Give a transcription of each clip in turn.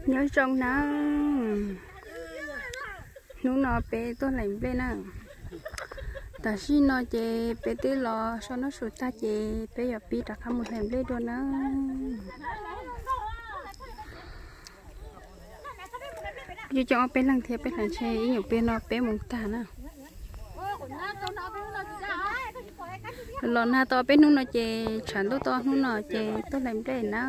Nyob zoo na, hnub no peb tuaj hlais nplej na. Tam sim no ces peb twb los so noj su tag ces peb yuav pib rov qab mus hlais nplej dua na. Yuav coj ob peb leeg thiab, peb hlais ntshe ib nyuag pliag no peb mus tag na. Los nag tau peb hnub no ces tshav ntuj tau hnub no ces tuaj hlais nplej na.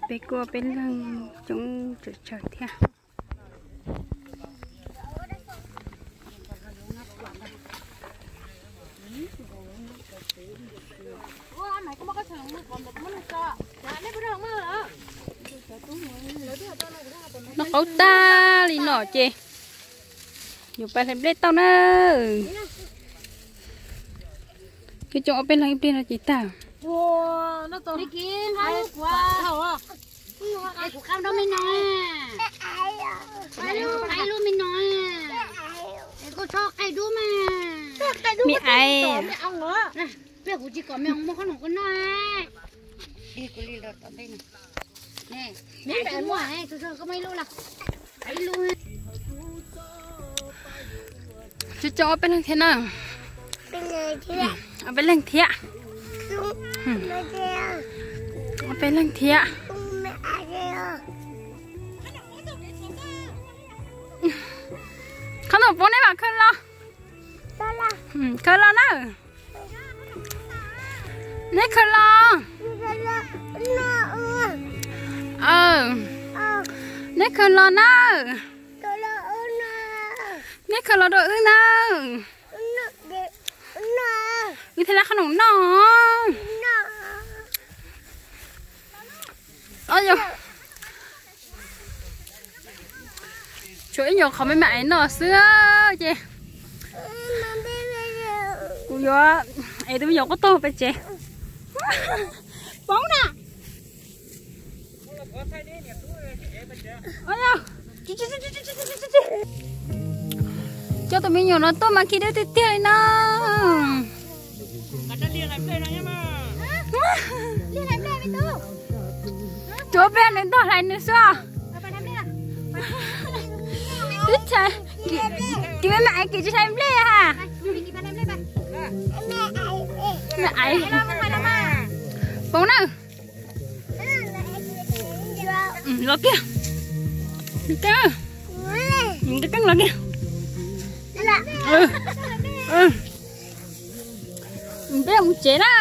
Peb kuj peb leeg coob tsawm tsawg thiab. Noj qaub tag li no ces yuav pais hlais nplej tau na. Coob coob ob peb leeg ib pliag no ces tag. Kuv qab nrau me no, qab lub me no, es kuv tso qai dub mas. Me aiv, pliag kuv tsis kom me muaj qhob noom kuv noj. Kuv li los tom ntej no. Coob coob ob peb leeg thiab na. Ob peb leeg thiab. Ob peb leeg thiab. Qhov no poob neb mam khaws los. Khaws los na. Neb khaws los. Neb khaws los na. Neb khaws los rau wb na. Wb thiaj li qhob noom noj. Tshuav ib nyuag qhov me me aiv noj xwb ces kuv yuav es tus me nyuam quab tuag pem tsev. Poob na. Coj tus me nyuam no tuaj mas khi dawb tiag tiag li no. Tsuav peb nws ntog hlais nws xwb. Twb txhais, tus me me aiv kiv tsis hlais nplej ha. Me aiv, poob na. Los kiag. Keeb, keeb los kiag. Peb mus tsev na.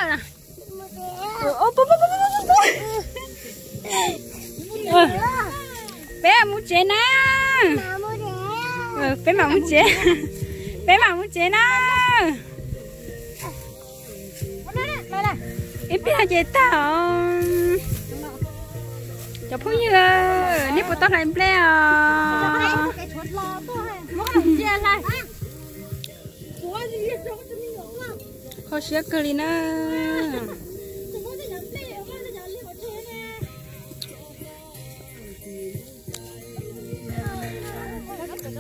Peb mus tsev na. Peb mam mus tsev. Peb mam mus tsev na. Ib pliag ces tag os. Cov phooj ywg, nej puas tau hlais nplej os? Kho siab kawg li na.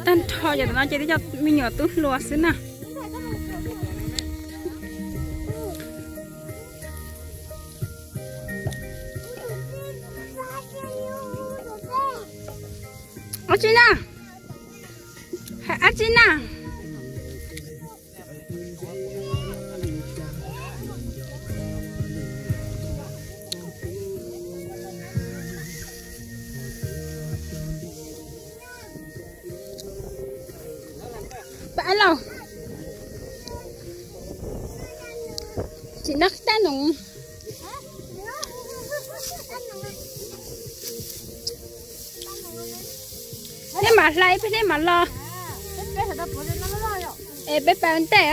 Tag nrho yog tam no ces twb cov me nyuam tub hluas xwb na. Ab tsi na, ab tsi na. Pab laug, tsis noj tab noog. Nej mam hlais ib pliag nej mam los. Es peb pais ua ntej.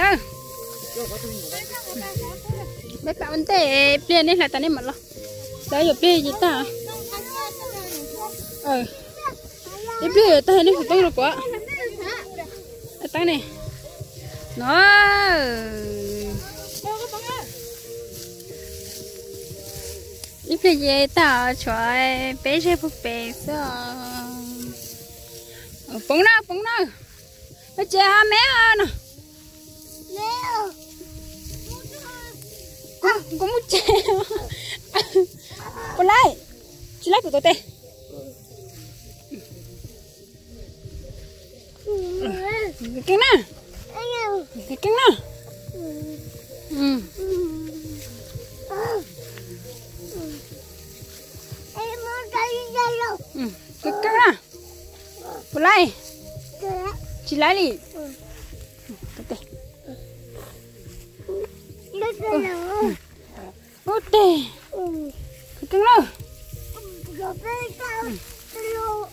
Peb pais ua ntej pliag nej hlais tas nej mam los. Tau yuav pliag ces tag. Ib pliag yuav tag nej hu teeb rau kuv. Teeb ne. No. Ib pliag ces tag tshuav peb zej puag pem xwb os. Poob na, poob na. Peb tsev me no. Kuv Kuv muaj tsev. Puas laij? Tsis laij kuv tus tes. Keej na. Keej na. Keej na. Puas laij? Tsis laij li. Ub teg. Keej na.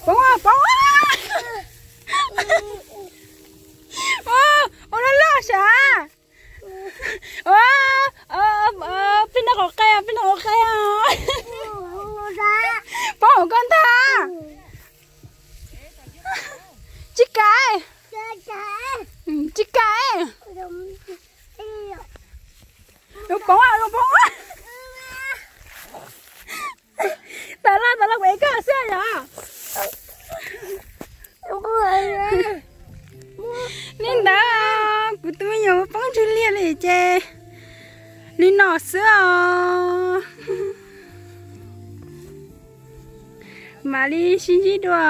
Poob, poob. Ua loj loj sav. Peb noj qos qe, peb noj qos qe. Poob hauv koj ntag. Tsis kam. Tsis kam. Lub poob, lub poob. Tawm los, tawm los kuv ev koj xwb yom. Li ntawd kuv tus me nyuam poob ntswg liag li ces li no xwb os. Mam li sib ntsib dua.